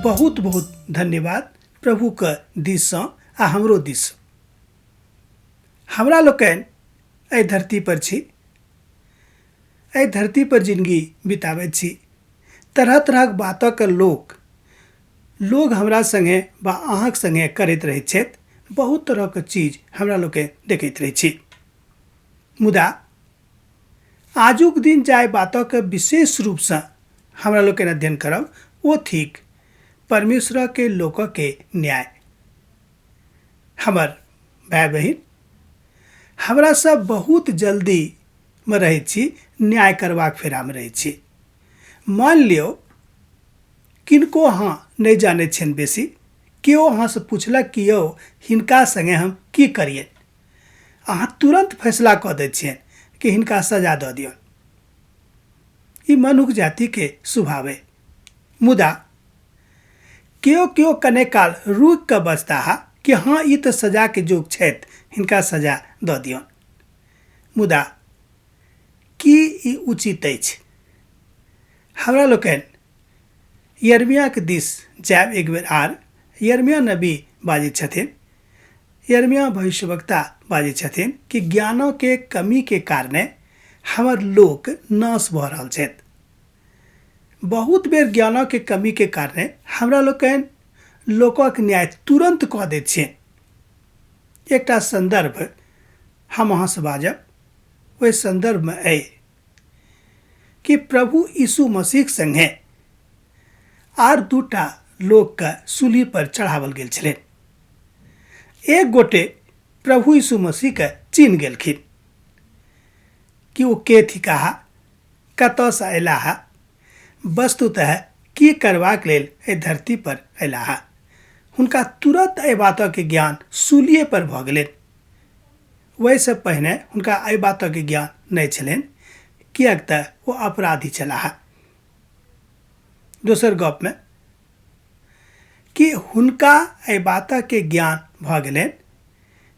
बहुत बहुत धन्यवाद प्रभुके दिससँ आ हमरो दिससँ। हमरा लोकनि एहि धरती पर छी, एहि धरती पर जिंदगी बिताबैत छी। तरह तरहक बातक लोक लोग हमरा संगे वा अहाँक संगे करैत रहैत छथि। बहुत तरहक चीज हमरा लोकनि देखैत रहै छी। मुदा आजुक दिन जाहि बातक विशेष रूपसँ हमरा लोकनि अध्ययन करब ओ थिक परमेश्वरके लोकके न्याय। हमर भाय बहिन, हमरा सब बहुत जल्दीमे रहै छी, न्याय करबाक फेरामे रहै छी। मान लियौ किनको अहाँ नहि जानै छियनि बेसी, केओ अहाँसँ पुछलक कि यौ हिनका सङ्गे हम की करियनि, अहाँ तुरन्त फैसला कऽ दै छियनि कि हिनका सजा दऽ दियौन। ई मनुख जातिके स्वभाव अइ। मुदा केओ केओ कने काल रुकि कऽ बजताह कि हँ ई तऽ सजाके जोग छथि, हिनका सजा दऽ दियौन। मुदा की ई उचित अछि? हमरा लोकनि यर्मियाके दिस जायब एक बेर आर। यर्मिया नबी बाजै छथिन, यर्मिया भविष्यवक्ता बाजै छथिन कि ज्ञानके कमीके कारणे हमर लोक नाश भऽ रहल छथि। बहुत बेर ज्ञानके कमीके कारणे हमरा लोकनि लोकक न्याय तुरन्त कऽ दैत छियनि। एकटा सन्दर्भ हम अहाँसँ बाजब, ओहि सन्दर्भमे अइ कि प्रभु यीशु मसीह संगे आर दूटा लोकके सूली पर चढ़ावल गेल छलनि। एक गोटे प्रभु यीशु मसीहके चिन्ह गेलखिन कि ओ के थिकाह, कतऽसँ अयलाह, वस्तुतः की करबाक लेल एहि धरती पर अयलाह। हुनका तुरंत एहि बातक ज्ञान सूलिए पर भऽ गेलनि। ओहिसँ पहिने हुनका एहि बातक ज्ञान नहि छलनि, किएक तऽ ओ अपराधी छलाह। दोसर गपमे कि हुनका एहि बातक ज्ञान भऽ गेलनि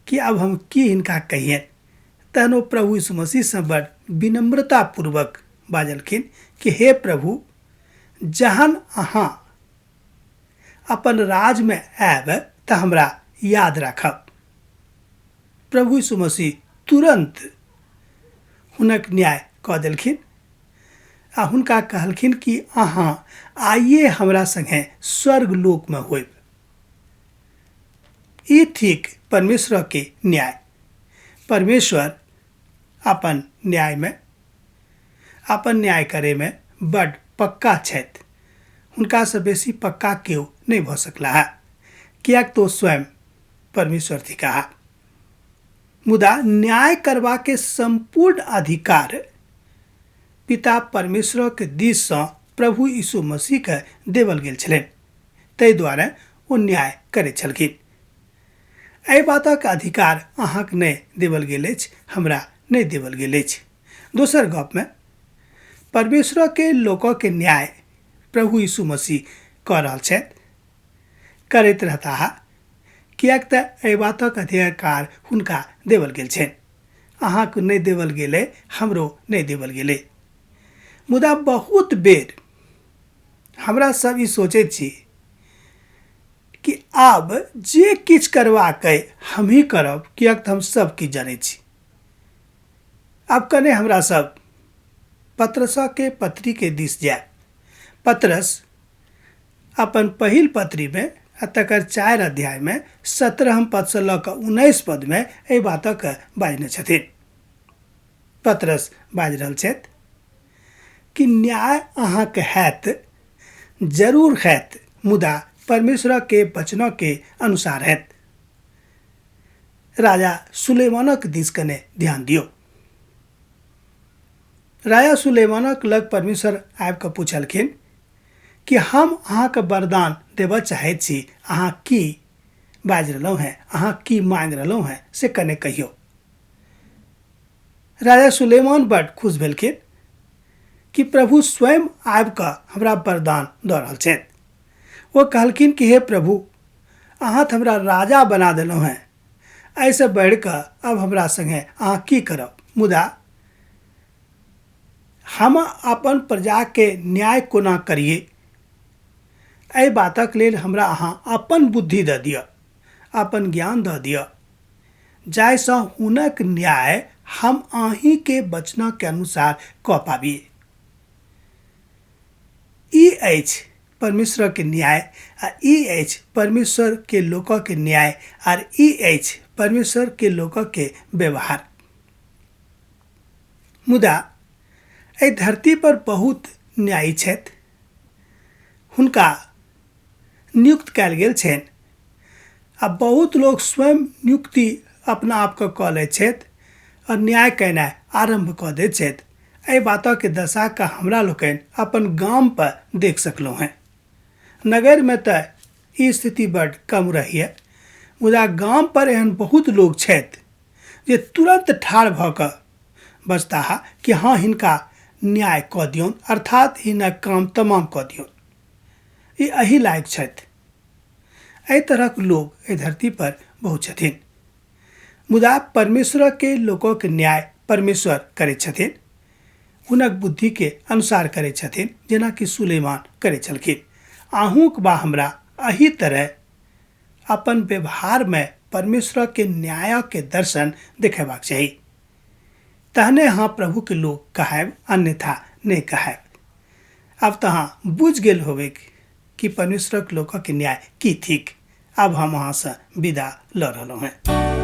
कि आब हम की हिनका कहियनि। तहन ओ प्रभु यीशु मसीहसँ बड़ विनम्रतापूर्वक बाजलखिन कि हे प्रभु, जहन अहाँ अपन राजमे आयब तऽ हमरा याद राखब। प्रभु यीशु मसीह तुरन्त हुनक न्याय कऽ देलखिन आ हुनका कहलखिन कि अहाँ आइए हमरा संगे स्वर्ग लोकमे होयब। ई थिक परमेश्वरके न्याय। परमेश्वर अपन न्यायमे, अपन न्याय करैमे बड पक्का छथि। हुनकासँ बेसी पक्का केओ नहि भऽ सकला है, किएक तऽ ओ स्वयं परमेश्वर थिकाह। मुदा न्याय करबाके सम्पूर्ण अधिकार पिता परमेश्वरक दिससँ प्रभु यीशु मसीहके देवल गेल छलनि, ताहि दुआरे ओ न्याय करैत छलखिन। एहि बातक अधिकार अहाँके नहि देवल गेल अछि, हमरा नहि देवल गेल अछि। दोसर गपमे परमेश्वरके लोकके न्याय प्रभु यीशु मसीह कऽ रहल छथि, करैत रहताह, किएक तऽ एहि बातक अधिकार हुनका देवल गेल छनि। अहाँके नहि देवल गेलै, हमरो नहि देवल गेलै। मुदा बहुत बेर हमरा सब ई सोचैत छी कि आब जे किछु करबाक अइ हमही करब, किएक तऽ हम सब किछु जनै छी। आब कने हमरा सब पत्रसके पत्रीके दिस जायब। पत्रस अपन पहिल पत्रीमे आ तकर 4 अध्यायमे 17 पदसँ लऽ कऽ 19 पदमे एहि बातक बाजने छथिन। पत्रस बाजि रहल छथि कि न्याय अहाँके हैत, जरूर हैत, मुदा परमेश्वरके वचनके अनुसार हैत। राजा सुलेमानक दिस कने ध्यान दियौ। राजा सुलेमानक लग परमेश्वर आबि कऽ पुछलखिन कि हम अहाँके वरदान देबऽ चाहैत छी, अहाँ की बाजि रहलहुँ हेँ, अहाँ की मांगि रहलहुँ हेँ से कने कहियौ। राजा सुलेमान बड खुश भेलखिन कि प्रभु स्वयं आबि कऽ हमरा वरदान दऽ रहल छथि। ओ कहलखिन कि हे प्रभु, अहाँ तऽ हमरा राजा बना देलहुँ हेँ, एहिसँ बढ़ि कऽ अब हमरा संगे अहाँ की करब। मुदा हम अपन प्रजाके न्याय कोना करियै? एहि बातक लेल हमरा अहाँ अपन बुद्धि दऽ दिअ, अपन ज्ञान दऽ दिअ, जाहिसँ हुनक न्याय हम अहीँके वचनके अनुसार कऽ पाबी। ई अछि परमेश्वरके न्याय, आ ई अछि परमेश्वरके लोकके न्याय, आर ई अछि परमेश्वरके लोकके व्यवहार। मुदा एहि धरती पर बहुत न्यायी छथि, हुनका नियुक्त कयल गेल छनि आ बहुत लोक स्वयं नियुक्ति अपना आपके कऽ लै छथि आ न्याय केनाइ आरम्भ कऽ दै छथि। एहि बातके दशाके हमरा लोकनि अपन गाम पर देख सकलहुँ हेँ। नगरमे तऽ ई स्थिति बड्ड कम रहैए, मुदा गाम पर एहन बहुत लोक छथि जे तुरन्त ठाढ़ भऽ कऽ बजताह कि हँ हिनका न्याय कऽ दियौन, अर्थात हिनक काम तमाम कऽ दियौन, ई एहि लायक छथि। एहि तरहक लोक एहि धरती पर बहुत छथिन। मुदा परमेश्वरके लोकक न्याय परमेश्वर करै छथिन, हुनक बुद्धिके अनुसार करै छथिन, जेनाकि सुलेमान करै छलखिन। अहूँक बा हमरा एहि तरह अपन व्यवहारमे परमेश्वरके न्यायके दर्शन देखेबाक चाही, तहने अहाँ प्रभुके लोक कहायब, अन्यथा नहि कहायब। आब तऽ अहाँ बुझि गेल होबै कि परमेश्वरक लोकक न्याय की थिक। आब हम अहाँसँ विदा लऽ रहलहुँ हेँ।